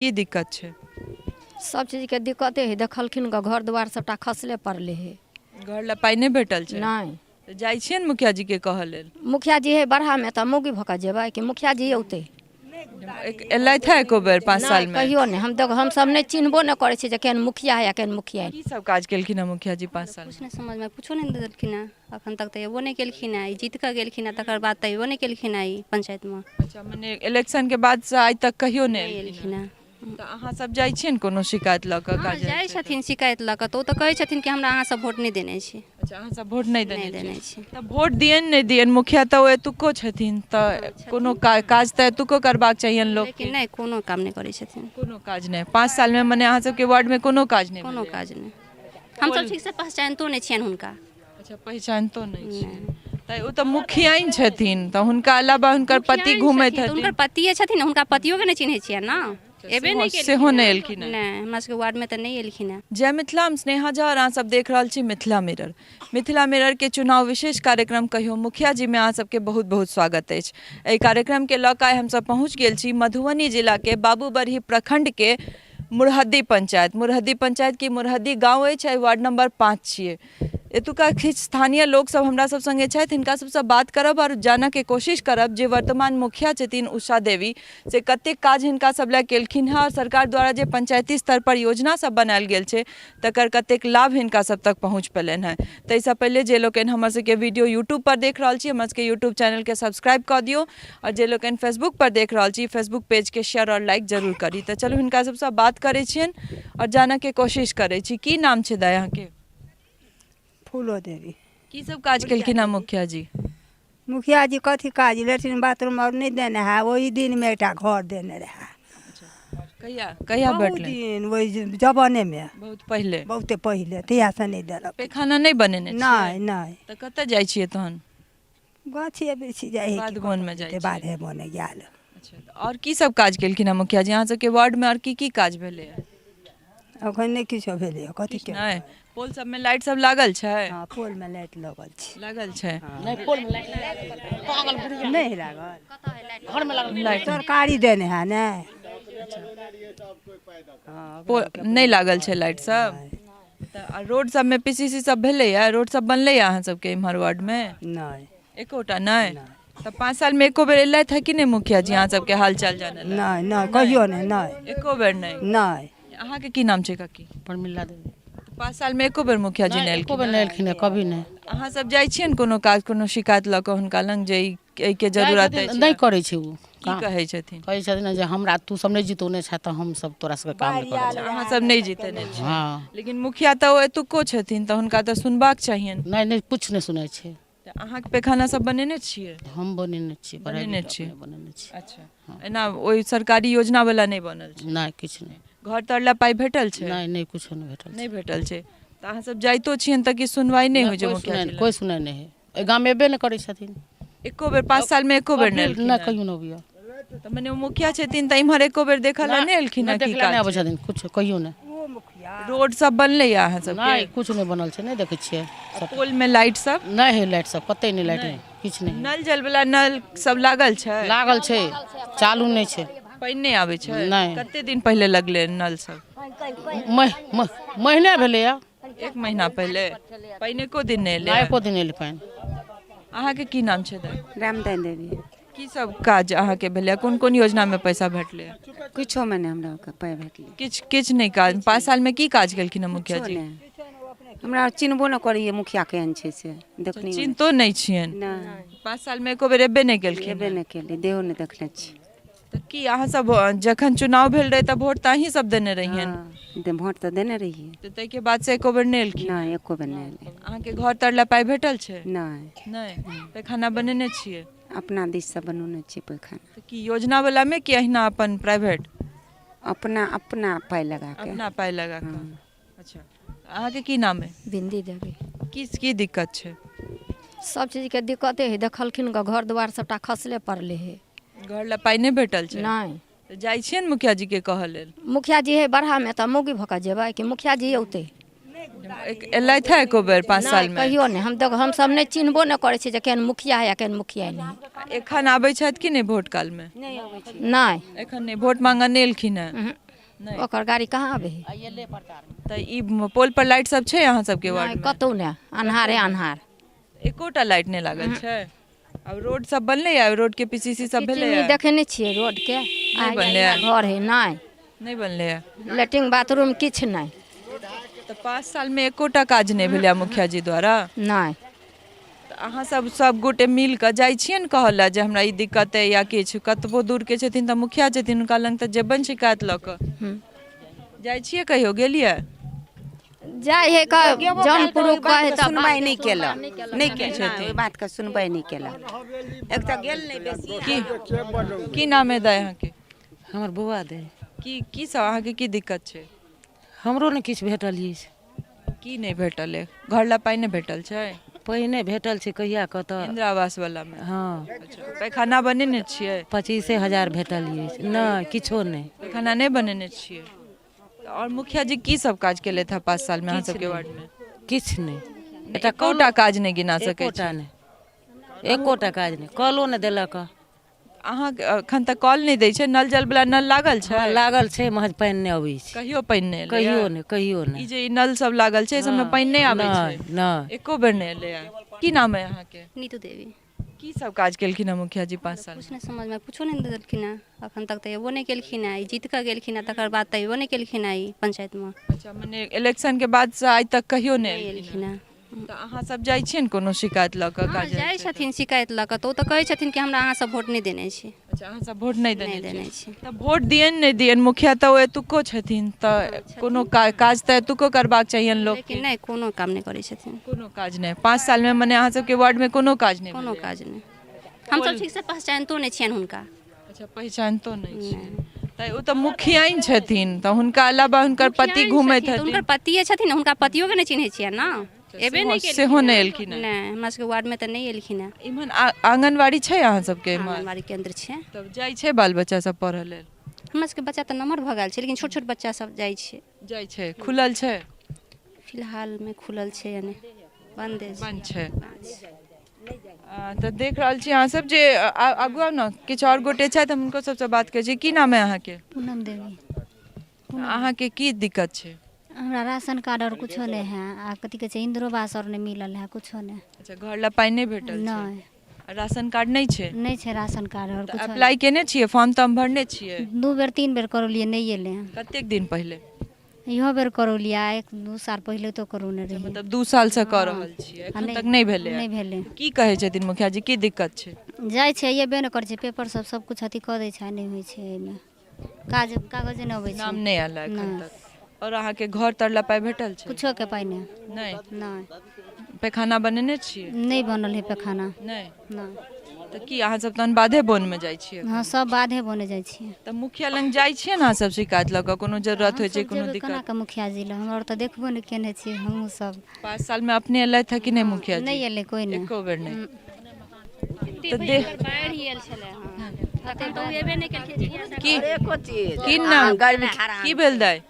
की दिक्कत छै? सब चीजके दिक्कते हइ। देखलखिन गऽ, घर दुआर सबटा खसले पड़ले हइ। घर लए पाइ नहि भेटल छै? नहि। तऽ जाइ छियै ने मुखिया जीके कहऽ लेल? मुखिया जी हइ बरहामे, तऽ मौगी भऽ कऽ जेबै कि मुखिया जी औतै? एलथि है एको बेर 5 साल में? कहियो नहि। हम देख, हमसब नहि चिन्हबो नहि करै छियै जे केहन मुखिया हइ आ केहन मुखिया की सब काज केलखिन हँ मुखिया जी 5 साल? किछु नहि समझमे, किछो नहि देलखिन हँ अखन तक। तऽ एबो नहि केलखिन हँ। ई जीत कऽ गेलखिन हँ, तकर बाद तऽ एबो नहि केलखिन हँ ई पंचायतमे। अच्छा, मने इलेक्शन के बाद से आइ तक कहियो नहि एलखिन हँ? तऽ अहाँ सब जाइ छियै ने कोनो शिकायत लऽ कऽ? हँ, जाइ छथिन शिकायत लऽ कऽ, तऽ ओ तऽ कहै छथिन कि हमरा अहाँ सब वोट नहि देने छी। अच्छा, अहाँ सब वोट नहि देने छी? तऽ वोट दियनि नहि दियनि, मुखिया तऽ ओ एतुको छथिन, तऽ कोनो काज तऽ एतुको करबाक चाहियनि लोक। लेकिन नहि, कोनो काम नहि करै छथिन। कोनो काज नहि 5 सालमे? मने अहाँ सबके वार्डमे कोनो काज नहि? कोनो काज नहि। हमसब ठीकसँ पहचानितो नहि छियनि हुनका। अच्छा, पहिचानितो नहि छियनि। तऽ ओ तऽ मुखियाइन छथिन, तऽ हुनका अलावा हुनकर पति घूमैत हेथिन। हुनकर पतिए छथिन, हुनका पतियोके नहि चिन्है छियनि ने। एबे नहि, सेहो नहि एलखिन? नहि, हमरा सबके वार्डमे तऽ नहि एलखिन हेँ। जय मिथिला, हम स्नेहा झा और अहाँ सब देख रहल छी मिथिला मिरर। मिथिला मिरर के चुनाव विशेष कार्यक्रम कहियो मुखिया जी में अहाँ सबके बहुत बहुत स्वागत अछि। एहि कार्यक्रम के लऽ कऽ आइ हमसब पहुँच गेल छी मधुबनी जिला के बाबूबरही प्रखंड के मुरहद्दी पंचायत। मुरहद्दी पंचायत की मुरहद्दी गाँव अछि, एहि वार्ड नंबर 5 छियै। एतुका किछु स्थानीय लोकसभ हमरा सब सङ्गे छथि, हिनका सबसँ बात करब आओर जानऽके कोशिश करब जे वर्तमान मुखिया छथिन उषा देवी से कतेक काज हिनका सब लए केलखिन हँ, आओर सरकार द्वारा जे पंचायती स्तर पर योजना सब बनायल गेल छै तकर कतेक लाभ हिनका सब तक पहुँच पेलनि हँ। ताहिसँ पहिले जे लोकनि हमर सबके वीडियो यूट्यूब पर देख रहल छी, हमर सबके यूट्यूब चैनलके सब्सक्राइब कऽ दियौ, आओर जे लोकनि फेसबुक पर देख रहल छी, फेसबुक पेजके शेयर आओर लाइक जरूर करी। तऽ चलू हिनका सबसँ बात करै छियनि आओर जानऽके कोशिश करै छी। की नाम छै दाइ अहाँके? फूलो देवी। की सब काज केलखिन हँ मुखिया जी? मुखिया जी कथी काज, लेट्रिन बाथरूम और नहीं देने है। वही दिन में एकटा घर देने रहे। कहिया कहिया? बहुत भेटलै दिन, वही जमाने में। बहुत पहिले? बहुते पहिले, तहिया से नहीं देलक। पैखाना नहि बनेने छियै? नहीं नहीं। तऽ कतऽ जाइ छियै तहन? गाछी बिरछी जाइ हइ। बाध बोनमे जाइ छियै? बाधे बोने गेल। अच्छा, तऽ आओर की सब काज केलखिन हँ मुखिया जी? अहाँ सबके वार्डमे आओर की की काज भेलै? अखन नहि किछो भेलै, कथी के? नहि। पोल सबमे लाइट सब लागल छै? हँ, पोल में लाइट लगल छै। लागल छै? नहीं लागल। लाइट सरकारी देने है ने। नहि लागल छै लाइट सब तऽ? आ रोड सबमे पीसीसी सब भेलैया? रोड सब बनलैया अहाँ सबके इम्हर वार्डमे? नहि। एकोटा नहि? तऽ 5 सालमे एको बेर एलथि है कि नहि मुखिया जी अहाँ सबके हाल चाल जानै? नहि नहि, कहियो नहि, नहि। एको बेर नहि? नहि। अहाँके की नाम छै काकी? प्रमिला देवी। 5 सालमे एको बेर मुखिया जी नहि एको एलखिन? बेर नहि एलखिन हँ, कभी नहि। अहाँ सब जाइ छियै ने कोनो काज, कोनो शिकायत लऽ कऽ हुनका लग जे एहिके जरूरत अछि? नहि करै छै ओ। की कहै छथिन? कहै छथिन जे हमरा तू सब नहि जितौने छह तऽ हम सब तोरा सबके काम नहि करब। अहाँ सब नहि जितेने छी? हँ। लेकिन मुखिया तऽ ओ एतुको छथिन, तऽ हुनका तऽ सुनबाक चाहियनि। नहि नहि, किछु नहि सुनै छै। तऽ अहाँके पैखाना सब बनेने छियै? हम बनेने छियै। बनेने छियै? बनेने छियै। अच्छा, एना ओहि सरकारी योजना वाला नहि बनल छै? नहि, किछु नहि। घर तर लए पाइ भेटल छै? नहि नहि, किछो नहि भेटल। नहि भेटल छै। तऽ अहाँ सब जाइतो छियनि तऽ कि सुनवाइ नहि होइ छै मुखिया जी? कोइ सुनाइ नहि हइ। एहि गाममे एबे नहि करै छथिन। एको बेर 5 सालमे एको बेर नहि एलखिन? नहि, कहियो नहि अबैया। तऽ मने ओ मुखिया छथिन तऽ इम्हर एको बेर देखऽ लए नहि एलखिन हँ? की देखला नहि अबै छथिन किछु, कहियो नहि। रोड सब बनलैया अहाँ सबके? नहि, किछु नहि बनल छै। नहि देखै छियै? पोल में लाइट सब नहि हइ। लाइट सब कतै नहि, लाइट नहि, किछु नहि। नल जल वाला नल सब लागल छै? लागल छै, चालू नहि छै। पानि नहि आबै छै? नहि। कते दिन पहिले लगलै नल सब? महीने भेलैया। 1 महीना पहिले? पानि एको दिन नहि एलै? एको दिन एलै पानि। अहाँके की नाम छै दाइ? रामदान देवी। की सब काज अहाँके भेलै? कोन कोन योजनामे पैसा भेटलै? किछोमे नहि हमरा ओकर पाइ भेटलै। किछु किछु नहि काज? 5 सालमे की काज केलखिन हँ मुखिया किछो जी? नहि। हमरा चिन्हबो नहि करैए मुखिया केहन छै से देखनी। चिन्हतो नहि छियनि? नहि। 5 सालमे एको बेर एबे नहि केलखिन? एबे नहि केलै, देहो नहि देखने छी। तऽ की अहाँ सब जखन चुनाव भेल रहै तऽ वोट तऽ अहीं सब देने रहियनि? हँ, वोट तऽ देने रहियै। तऽ ताहिके बाद से एको बेर नहि एलखिन? नहि, एको बेर नहि एलै। अहाँके घर तर लए पाइ भेटल छै? नहि। नहि? पैखाना बनेने छियै? अपना दिससँ बनौने छियै पैखाना। तऽ की योजना वाला मे कि अहिना अपन प्राइवेट? अपना अपना पाइ लगा कऽ। अपना पाइ लगा कऽ। अच्छा, अहाँके की नाम है? बिंदी देवी। की की दिक्कत छै? सब चीजके दिक्कते हइ। देखलखिन गऽ, घर दुआर सबटा खसले पड़ले हइ। घर लए पाइ नहि भेटल छै? नहि। तऽ जाइ छियै ने मुखिया जी के कहऽ लेल? मुखिया जी हइ बरहामे, तऽ मौगी भऽ कऽ जेबै कि मुखिया जी औतै? एलथि है एको बेर 5 सालमे? कहियो नहि। हम देख, हमसब नहि चिन्हबो नहि करै छियै जे केहन मुखिया हइ आ केहन मुखिया नहि। एखन आबै छथि कि नहि भोट कालमे? नहि। एखन नहि? भोट मांगऽ नहि एलखिन हेँ? नहि। ओकर गाड़ी कहाँ आबै है? तऽ ई पोल पर लाइट सब छै अहाँ सबके वार्ड नहि, मे? कतहु नहि, अन्हारे अन्हार। एकोटा लाइट नहि लागल छै? आब रोड सब बनलै या रोड के पीसीसी सब भेलै? चिमनी देखै नहि छियै रोडके? नहि बनलै या? घर है नहि? नहि बनलै या? लेट्रिन बाथरूम किछु नहि। तऽ 5 साल मे एकोटा काज नहि भेलै मुखिया जी द्वारा? नहि। तऽ अहाँ सब सब गोटे मिल कऽ जाइ छियै ने कहऽ लए जे हमरा ई दिक्कत अइ या किछु? कतबो दूरके छथिन तऽ मुखिया छथिन, हुनका लग तऽ जेबनि शिकायत लऽ कऽ। जाइ छियै? कहियो गेलियै? जाइ है कऽ जन पुरुख कहे तऽ सुनवाइ नहि केलक, नहि केलक, ओहि बातके सुनवाइ नहि केलक। एक तऽ गेल नहि बेसी। की की नाम है दाइ अहाँके? हमर बौआ दे। की की सब अहाँके की दिक्कत छै? हमरो ने किछु भेटल अछि। की नहि भेटल अइ? घर ला पाइ नहि भेटल छै? पहिने भेटल छै, कहिया कतऽ। इंदिरा आवास वाला मे? हँ। अच्छा, पैखाना बनेने छियै? 25,000 भेटल अछि। नहि, किछो नहि। पैखाना नहि बनेने छियै? आओर मुखिया जी की सब काज केलथि हँ 5 साल मे अहाँ सबके वार्ड मे? किछु नहि। एकोटा काज नहि गिना सकै छी? एकोटा नहि, एकोटा काज नहि। कलो नहि देलक। अहाँ एखन तक कल नहि दै छै? नल जल वाला नल लागल छै? हँ, लागल छै, महज पानि नहि अबै छै। कहियो पानि नहि एलैया? कहियो नहि, कहियो ई नहि। जे ई नल सब लागल छै, सबमे पानि नहि आबै छै? नहि, नहि। एको बेर नहि एलैया? की नाम है अहाँके? नीतू देवी। की सब काज केलखिन हँ मुखिया जी 5 साल? कुछ नहि समझमे, कुछो नहि देलखिन हँ अखन तक, तऽ एबो नहि केलखिन हँ। ई जीत कऽ गेलखिन हँ तकर बाद तऽ एबो नहि केलखिन हँ ई पंचायतमे। अच्छा, मने इलेक्शन के बाद से आइ तक कहियो नहि एलखिन हँ? तऽ अहाँ सब जाइ छियै ने कोनो शिकायत लऽ कऽ? हँ, काज जाइ छथिन शिकायत लऽ कऽ तऽ ओ तऽ कहै छथिन कि हमरा अहाँ सब वोट नहि देने छी। अच्छा, अहाँ सब वोट नहि देने देने छी? छी। तऽ वोट दियनि नहि दियनि, मुखिया तऽ ओ एतुको छथिन, तऽ कोनो काज तऽ एतुको करबाक चाहियनि लोक। लेकिन नहि, कोनो काम नहि करै छथिन। कोनो काज नहि 5 साल मे? मने अहाँ सबके वार्ड मे कोनो काज नहि? कोनो भेलैया? काज नहि। हमसब ठीकसँ पहचानितो नहि छियनि हुनका। अच्छा, पहिचानितो नहि छियै? तऽ ओ तऽ मुखियाइन छथिन, तऽ हुनका अलावा हुनकर पति मुखियाइन घूमैत छथिन, तऽ हेथिन। हुनकर पतिए छथिन, हुनका पतियोके नहि चिन्है छियनि ने। एबे नहि केलखिन। सेहो नहि एलखिन हँ? नहि, हमरा सबके वार्डमे तऽ नहि एलखिन हँ। इम्हर आंगनबाड़ी छै अहाँ सबके इम्हर? आंगनबाड़ी केन्द्र छै। तब जाइ छै बाल बच्चा सब पढ़ऽ लेल? हमरा सबके बच्चा तऽ नमहर भऽ गेल छै, लेकिन छोट छोट बच्चा सब जाइ छै। जाइ छै? खुलल छै? फिलहालमे खुलल छै या नहि, बन्दे छै। बंद छै। तऽ देख रहल छी अहाँ सब जे आगू आउ ने, किछु आओर गोटे छथि, हम हुनको सबसँ बात करै छी। की नाम है अहाँके? पूनम देवी। अहाँके की दिक्कत छै? हमरा राशन कार्ड और कुछो नहि है, आ कथी कहै छै, इंदिरो आवास और नहि मिलल है, कुछो नहि। अच्छा, घर ला पाइ नहि भेटल छै? नहि। आ राशन कार्ड नहि छै? नहि छै राशन कार्ड और तऽ कुछो। अप्लाई केने छियै? फॉर्म तॉर्म भरने छियै? 2 बेर 3 बेर करौलियै, नहि एलै हन। कतेक दिन पहिले? इहो बेर करौलियै, 1-2 साल पहिले तो करौने रहियै। मतलब 2 साल से कऽ रहल छियै, एखन नहि, तक नहि भेलै? नहि भेलै। की कहै छथिन मुखिया जी, की दिक्कत छै? जाइ छै, एबे नहि करै छै, पेपर सब सब कुछ अथी कऽ दै छै, नहि होइ छै एहिमे काज, कागजे नहि अबै छै। नाम नहि आयल एखन नहि। तक? आओर अहाँके घर तर ला पाइ भेटल छै? कुछो के पाइ नहि। नहि? नहि। पैखाना बनेने छियै? नहि बनल है पैखाना। नहि? नहि। तऽ की अहाँ सब तहन बाधे बोनमे जाइ छियै? हँ, सब बाधे बोने जाइ छियै। तऽ मुखिया लग जाइ छियै ने अहाँ सब शिकायत लऽ कऽ, कोनो जरूरत होइ छै, हमसब कोनो जेबै केना दिक्कत? कऽ मुखिया जी लग? हमरा आर तऽ देखबो नहि केने छियै हमहूँ सब। 5 साल मे अपने एलथि हँ कि नहि मुखिया जी? नहि एलै कोइ नहि। एको बेर नहि? तऽ देख बाढ़ि आयल छलै हँ, तखन तऽ ओ एबे नहि केलखिन। की एको चीज की नाम गरीब की भेल दाइ?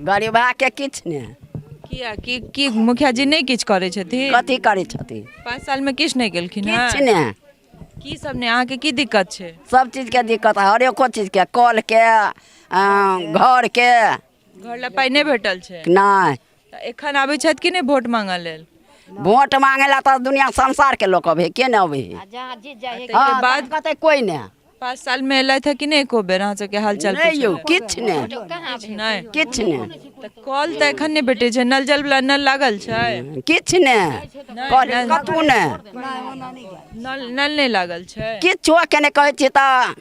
गरीबा के किछु नहि। किया, की की मुखिया जी नहि किछु करै छथिन? कथी करै छथिन? 5 साल मे किछु नहि केलखिन हँ? किछु नहि। की सब नहि? अहाँके की दिक्कत छै? सब चीज के दिक्कत है, हर एको चीज के, कल के, घर के। घर ला पाइ नहि भेटल छै? नहि। तऽ एखन आबै छथि कि नहि वोट मांगऽ लेल? वोट मांगे ला तऽ दुनिया संसार के लोक अबै है, के नहि अबै है? ताहिके हँ, बाद कहतै कोइ नहि। 5 साल मे एलथि हँ कि नहि एको बेर अहाँ सबके हालचाल नहि यौ, पूछै लए? किछु नहि। किछु नहि? किछु नहि। तऽ कल तऽ एखन नहि भेटै छै, नल जल वाला नल लागल छै? किछु नहि, कल कतहु नहि। नल नल नहि लागल छै? किछो के नहि कहै छियै तऽ।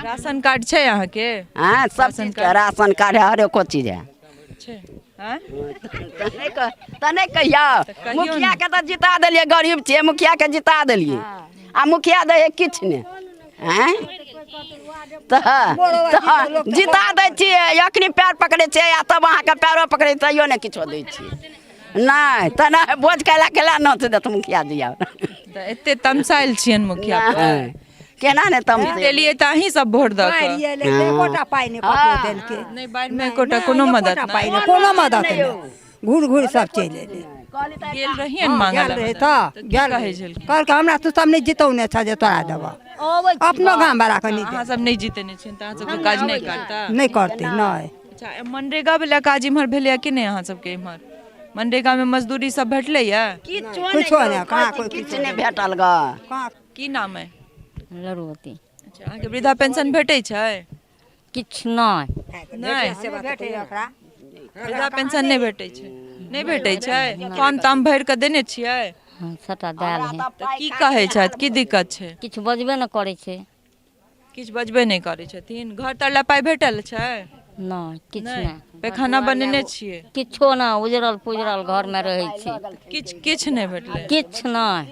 राशन कार्ड छै अहाँके? हँ, सब चीज के राशन कार्ड है, हर एको चीज है छै। आँय? तऽ नहि कहियौ, कहियौ मुखिया ने। के तऽ जिता देलियै, गरीब छियै, मुखिया के जिता देलियै, आ मुखिया दै है किछु नहि। आँय? तऽ जिता दै छियै, अखनी पैर पकड़ै छियै, आ तब अहाँके पैरो पकड़ै तैयो नहि किछो दै छियै। नहि तऽ नहि, भोज खाय केला नोच देत मुखिया जी आब। तऽ एते तमसायल छियनि मुखिया पर? नहि, केना नहि तमसेबै? जितेलियै तऽ अहीं सब वोट दऽ कऽ। बाढ़ि एलै तऽ एकोटा पाइ नहि ककरो देलकै। नहि, बाढ़िमे एकोटा कोनो मदद एकोटा पाइ नहि? नहि, कोनो मदद नहि, घूर घूर सब चलि एलै। गेल रहियनि मांगऽ गेल लए रहै मदद? तऽ तऽ की गेल कहै छलखिन? कहलकै हमरा तू सब नहि जितौने छह जे तोरा देबऽ। अपनो गाम वाला के नहि अहाँ सब नहि जीतेने छियनि तऽ अहाँ सबके काज नहि करता? नहि करतै नहि। अच्छा, मनरेगा वाला काज इम्हर भेलैया कि नहि अहाँ सबके इम्हर? मनरेगा में मजदूरी सब भेटलैया? किछो नहि, कहाँ कोइ किछु नहि भेटल ग। की नाम अइ? लड़ुवती। अच्छा, अहाँके वृद्धा पेंशन भेटै छै? किछु नहि। नहि, वृद्धा पेंशन नहि भेटै छै? नहि भेटै छै? फॉर्म ताम भरि कऽ देने छियै? हँ, सबटा देल है। तऽ की कहै छथि, की दिक्कत छै? किछु बजबे नहि करै छै। किछु बजबे नहि करै छथिन। घर तर लए पाइ भेटल छै? नहि, किछु नहि। पैखाना बनेने छियै? किछो नहि, उजरल पुजरल घरमे रहै छी। किछु किछु नहि भेटलै? किछु नहि।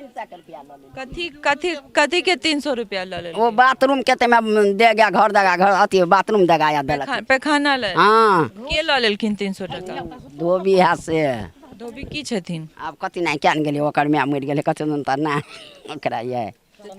कथी कथी कथी के 300 रुपया लऽ लेलकै? ओ बाथरूम के ताहिमे दे गया घर दगा घर अथी बाथरूम दगाया देलक। पैखाना लए। हँ। के लऽ लेलखिन 300 टका? धोबी है से। धोबी की छथिन? आब कथी नहि क्या गेलै, ओकर माय मरि गेलै कथी दिन तऽ नहि ओकरा ये।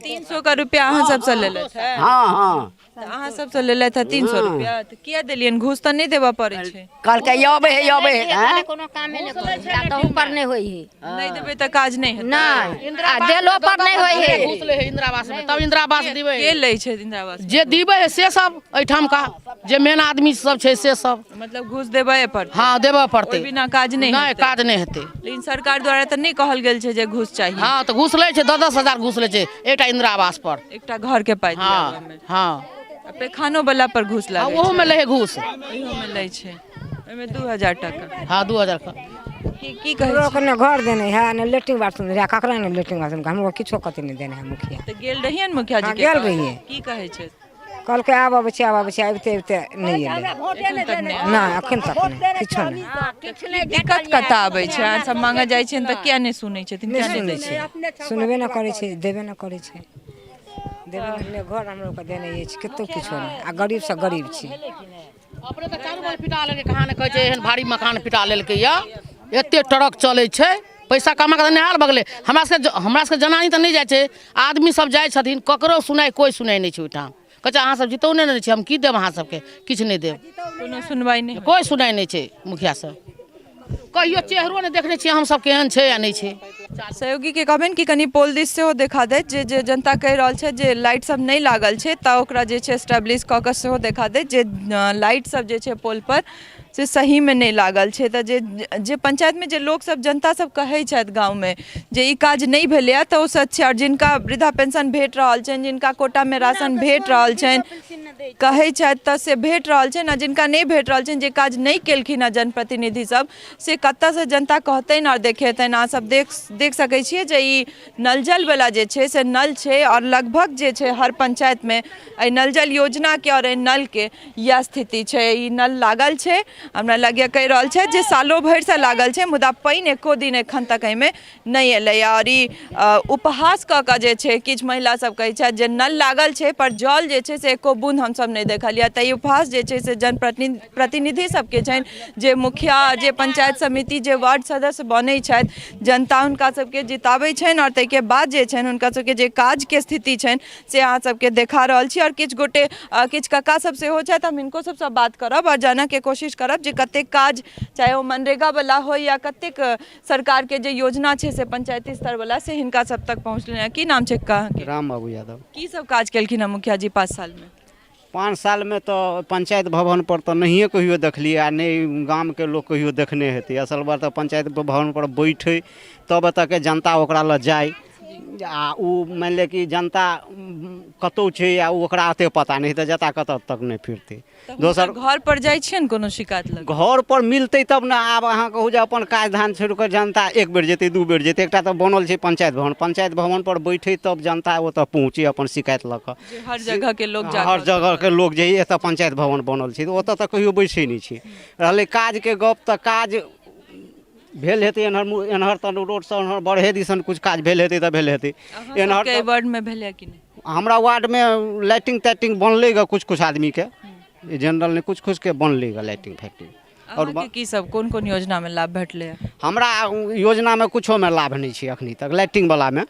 300 का रुपया अहाँ सबसँ लेलथि है? हँ हँ। तऽ अहाँ सबसँ लेलथि है 300 रुपया, तऽ किया देलियनि? घूस तऽ नहि देबऽ पड़ै छै। कहलकै अबै है अबै है। कोनो कामे नहि करै छै, तहू पर नहि होइ है। नहि देबै तऽ काज नहि हेतै। नहि, आ देलो पर नहि होइ है। घूस लै है इंदिरा आवास में, तब इंदिरा आवास दिबै। के लै छै इंदिरा आवास? जे दिबै है से सब एहिठाम का जे मेन आदमी सब छै से सब। मतलब घूस देबे पड़तै? हँ, देबऽ पड़तै। ओहि बिना काज नहि नहि, हेतै। काज नहि हेतै। लेकिन सरकार द्वारा तऽ नहि कहल गेल छै जे घूस चाही। हँ, तऽ घूस लै छै, 10-10 हजार घूस लै छै एकटा इंदिरा आवास पर। एकटा घर के पाइ। हँ हँ। पैखानो वाला पर घूस लागै? ओहो में लै है घूस। ओहो में लै छै। ओहिमे 2000 टका। हँ, 2000 का। की की कहै छी? ने घर देने है, ने लेट्रिन बाथरूम है, ककरा ने लेट्रिन बाथरूम, हमरो किछो कथी नहि देने है मुखिया। तऽ गेल रहियै ने मुखिया जी के? गेल रहियै। की कहै छै? कहलकै आब अबै छी, आब अबै छी, आबिते आबिते नहि एलै। नहि, एखन तक नहि, किछो नहि। दिक्कत कतऽ आबै छै? अहाँ सब मांगऽ जाइ छियनि तऽ किया नहि सुनै छथिन? नहि सुनै छै, सुनबे नहि करै छै, देबे नहि करै छै। देबे नहि, घर हमरो के देने अछि, कतहु किछो नहि, आ गरीबसँ गरीब छी। अपने तऽ चारू बगल पिटा लेलकै, कहाँ नहि कहै छै, एहन भारी मकान पिटा लेलकै यऽ, एते ट्रक चलै छै, पैसा कमा कऽ निहाल भऽ गेलै। हमरा सबके जनानी तऽ नहि जाइ छै, आदमी सब जाइ छथिन, ककरो सुनाइ कोइ सुनाइ नहि छै ओहिठाम। कहै छै अहाँ सब जितौने नहि छी, हम की देब अहाँ सबके, किछु नहि देब। कोनो सुनवाइ नहि? कोइ सुनाइ नहि छै मुखिया सब। कहियो चेहरो नहि देखने छियै हमसब केहन छै या नहि छै। सहयोगी के कहबनि कि कनि पोल दिस सेहो देखा दैत, जे जे जनता कहि रहल छै जे लाइट सब नहि लागल छै, तऽ ओकरा जे छै एस्टेब्लिश कऽ कऽ सेहो देखा दैत जे लाइट सब जे छै पोल पर से सहीमे नहि लागल छै। तऽ जे जे पंचायतमे जे लोकसब जनता सब कहै छथि गाँवमे जे ई काज नहि भेलैए तऽ ओ सच छै। आओर जिनका वृद्धा पेंशन भेट रहल छनि, जिनका कोटामे राशन भेट रहल छनि कहै छथि तऽ से भेट रहल छनि, आ जिनका नहि भेट रहल छनि, जे काज नहि केलखिन हँ जनप्रतिनिधि सब, से कतऽसँ जनता कहतनि आओर देखेतनि? अहाँ सब देख सकै छियै जे ई नल जलवला जे छै से नल छै, आओर लगभग जे छै हर पंचायतमे एहि नल जल योजनाके आओर एहि नलके इएह स्थिति छै। ई नल लागल छै, हमरा लगैए कहि रहल छथि जे सालो भरिसँ लागल छै, मुदा पानि एको दिन एखन तक एहिमे नहि एलैए। आओर ई उपहास कऽ कऽ जे छै किछु महिला सब कहै छथि जे नल लागल छै पर जल जे छै से एको बून्द हमसब नहि देखलियै। तऽ ई उपहास जे छै से जनप्रतिनिधि सबके छनि, जे मुखिया, जे पंचायत समिति, जे वार्ड सदस्य बनै छथि, जनता हुनका सबके जिताबै छनि, आओर ताहिके बाद जे छनि हुनका सबके जे काजके स्थिति छनि से अहाँ सबके देखा रहल छी। आओर किछु गोटे, किछु कक्का सब सेहो छथि, हम हिनको सबसँ बात करब आओर जानऽके कोशिश करब जे कतेक काज, चाहे ओ मनरेगा वाला होइ या कतेक सरकारके जे योजना छै से पंचायती स्तर वाला, से हिनका सब तक पहुँचलनि। की नाम छै अहाँके? राम बाबू यादव। की सब काज केलखिन हँ मुखिया जी 5 सालमे? 5 सालमे तऽ पंचायत भवन पर तऽ नहिए कहियो देखलियै, आ नहि गामके लोक कहियो देखने हेतै। असल बात तऽ पंचायत भवन पर बैठे तब एतऽके जनता ओकरा लग जाइ, आ ओ मानि लिअ कि जनता कतहु छै आ ओ ओकरा एते पता नहि तऽ जता कतऽ तक नहि फिरतै। दोसर घर पर जाइ छियनि कोनो शिकायत लग? घर पर मिलतै तब ने। आब अहाँ कहू जे अपन काज धान छोड़ि कऽ जनता एक बेर जेतै, 2 बेर जेतै। एकटा तऽ बनल छै पंचायत भवन, पंचायत भवन पर बैठे तब जनता ओतऽ पहुँचे अपन शिकायत लऽ कऽ। हर जगह के लोग, हर जगह के लोग जे एतऽ पंचायत भवन बनल छै तऽ ओतऽ तऽ कहियो बैसै नहि छै। रहलै काजके गप तऽ काज भेल हेतै एन्हर एन्हर तऽ रोडसँ एन्हर बरहे दिसन किछु काज भेल हेतै तऽ भेल हेतै। एन्हर वार्डमे भेलै कि नहि? हमरा वार्डमे लाइटिंग ताइटिंग बनलै ग, कुछ कुछ आदमीके, जनरल नहि, कुछ कुछके बनलै ग लाइटिंग फाइटिंग। आओर की सब कोन कोन योजनामे लाभ भेटलै? हमरा योजनामे कुछोमे लाभ नहि छै अखनी तक। लाइटिंग वलामे,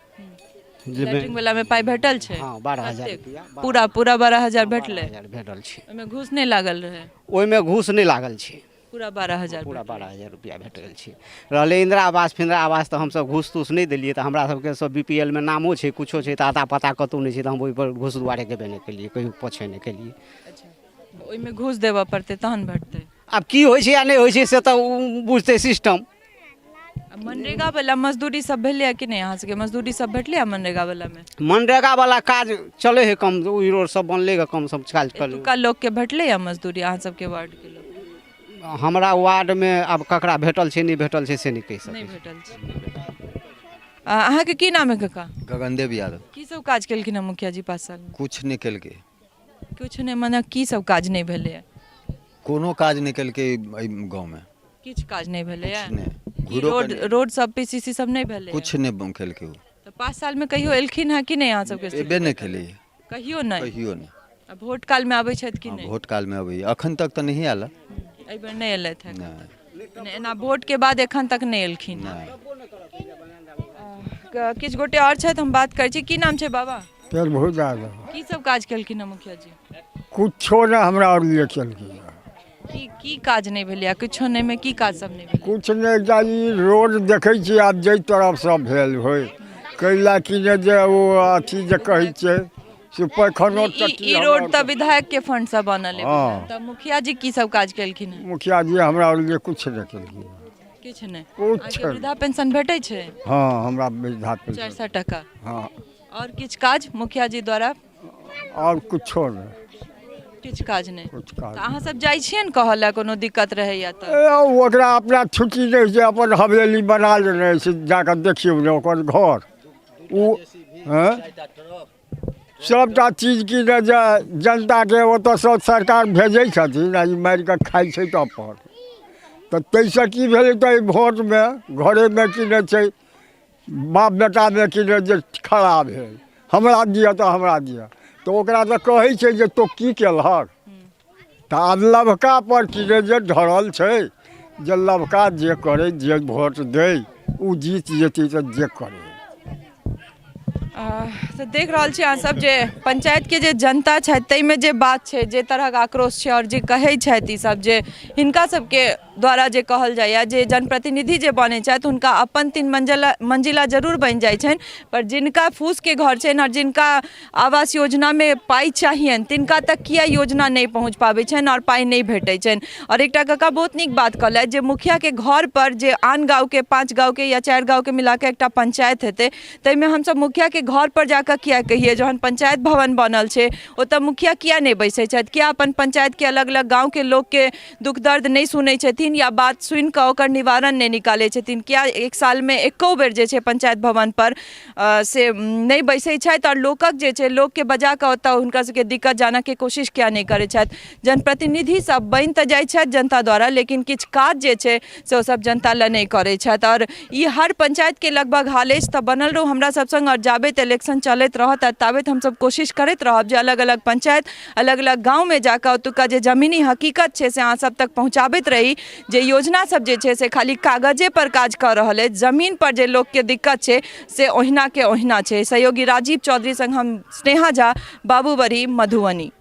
लाइटिंग वलामे पाइ भेटल छै? हँ, 12,000 रुपैआ। पूरा पूरा 12,000 भेटलै? भेटल छै। ओहिमे घूस नहि लागल रहै? ओहिमे घूस नहि लागल छै। पूरा 12,000। पूरा 12,000 रुपैआ भेटल छै। रहलै इन्दिरा आवास फिन्दिरा आवास, तऽ हमसभ घूस तूस नहि देलियै, तऽ हमरा सबके सब बी पी एल मे नामो छै, कुछो छै, तऽ अता पता कतहु नहि छै, तऽ हम ओहिपर घूस दुआरे गेबे नहि केलियै, कहियो पोछे नहि केलियै। अच्छा, ओहिमे घूस देबऽ पड़तै तहन भेटतै। आब की होइ छै आ नहि होइ छै से तऽ ओ बुझतै सिस्टम। मनरेगा वाला मजदूरी सब भेलैए कि नहि? अहाँ सबके मजदूरी सब भेटलैए मनरेगा वाला मे? मनरेगा वाला काज चलै है कम, ओहि रोड सब बनलै कम सब काज चलै। एतुका लोकके भेटलैए मजदूरी अहाँ सबके वार्ड के लोक? हमरा वार्डमे आब ककरा भेटल छै नहि भेटल छै से नहि कहि सकै। नहि भेटल छै। अहाँके की नाम है काका? गगनदेव यादव। की सब काज केलखिन हँ मुखिया जी 5 साल में? कुछ नहि केलकै। कुछ नहि मने की सब काज नहि भेलैए? कोनो काज नहि केलकै एहि गाँवमे। किछु काज नहि भेलैए? नहि। रोड रोड सब पीसीसी सब नहि भेलै? कुछ नहि केलकै ओ। तऽ 5 साल में कहियो एलखिन हँ कि नहि अहाँ सबके? एबे नहि केलैए। कहियो नहि? कहियो नहि। आ वोट काल में आबै छथि कि नहि? वोट काल में अबैए, अखन तक तऽ नहिए आयल। एहि बेर नहि एलथि हँ? नहि। एना वोट के बाद एखन तक नहि एलखिन। किछु गोटे आओर छथि, हम बात करै छी। की नाम छै बाबा? प्रभु यादव। की सब काज केलखिन हँ मुखिया जी? कुछो नहि हमरा आओर लिए केलखिन। की की काज नहि भेलै? किछो नहि मे की काज सब नहि भेलै? कुछ नहि। ई रोड देखै छियै आब जाहि तरफसँ भेल होइ, कैला कि ने जे ओ अथी जे कहै छियै से पैखानो। ई रोड तऽ विधायक के फंड से बनल है। तऽ मुखिया जी की सब काज केलखिन हँ? मुखिया जी हमरा आओर लिए कुछ नहि केलखिन। किछु नहि? कुछ। वृद्धा पेंशन भेटै छै? हँ, हमरा वृद्धा पेंशन 400 टका। हँ। आओर किछु काज मुखिया जी द्वारा? आओर कुछो नहि। किछु काज नहि? किछु काज। तऽ अहाँ सब जाइ छियै ने कहऽ लए कोनो दिक्कत रहैया तऽ? ओकरा अपना छुट्टी नहि छै, अपन हवेली बना लेने छै, जाकऽ देखियौ ने ओकर घर। ओ सबटा चीज की ने जे जनताके ओतऽसँ सरकार भेजै छथिन आ ई मारिकऽ खाइ छै तऽ अपन। तऽ ताहिसँ की भेलै तऽ एहि भोटमे घरेमे की ने छै बाप बेटामे की ने जे खड़ा भेल, हमरा दिअ तऽ हमरा दिअ, तऽ ओकरा तऽ कहै छै जे तोँ की केलहक। तऽ आब लभका पर की ने जे ढरल छै, जे लभका जे करै जे भोट दै ओ जीत जेतै तऽ जे करै। तऽ देख रहल छी अहाँ सब जे पंचायत के जे जनता छथि ताहिमे जे बात छै, जे तरहक आक्रोश छै, आओर जे कहै छथि ई सब जे हिनका सबके द्वारा जे कहल जाइए जे जनप्रतिनिधि जे बनै छथि हुनका अपन 3 मंजिला जरूर बनि जाइ छनि, पर जिनका फूसके घर छनि आओर जिनका आवास योजनामे पाइ चाहियनि तिनका तक किया योजना नहि पहुँच पाबै छनि आओर पाइ नहि भेटै छनि। आओर एकटा काका बहुत नीक बात कहलथि जे मुखियाके घर पर जे आन गाँवके 5 गाँवके या 4 गाँवके मिलाके एकटा पंचायत हेतै ताहिमे हमसब मुखियाके घर पर जाकऽ किया कहियै? जहन पंचायत भवन बनल छै ओतऽ मुखिया किया नहि बैसै छथि? किया अपन पंचायतके अलग अलग गाँवके लोकके दुख दर्द नहि सुनै छथिन या बात सुनिकऽ ओकर निवारण नहि निकालै छथिन? किया 1 सालमे एको बेर जे छै पंचायत भवन पर से नहि बैसै छथि आओर लोकक जे छै लोकके बजा कऽ ओतऽ हुनका सबके दिक्कत जानऽके कोशिश किया नहि करै छथि? जनप्रतिनिधि सब बनि तऽ जाइ छथि जनता द्वारा, लेकिन किछु काज जे छै से ओ सब जनता लए नहि करै छथि। आओर ई हर पंचायतके लगभग हाल अछि। तऽ बनल रहू हमरा सब सङ्ग आओर जाबैत इलेक्शन चलैत रहत ताबैत हमसब कोशिश करैत रहब जे अलग अलग पंचायत अलग अलग गाँवमे जाकऽ ओतुका जे जमीनी हकीकत छै से अहाँ सब तक पहुँचाबैत रही। जे योजना सब जे छै से खाली कागजे पर काज कऽ रहल अछि, जमीन पर जे लोकके दिक्कत छै से ओहिना के ओहिना छै। सहयोगी राजीव चौधरी संग हम स्नेहा झा, बाबूबरही, मधुबनी।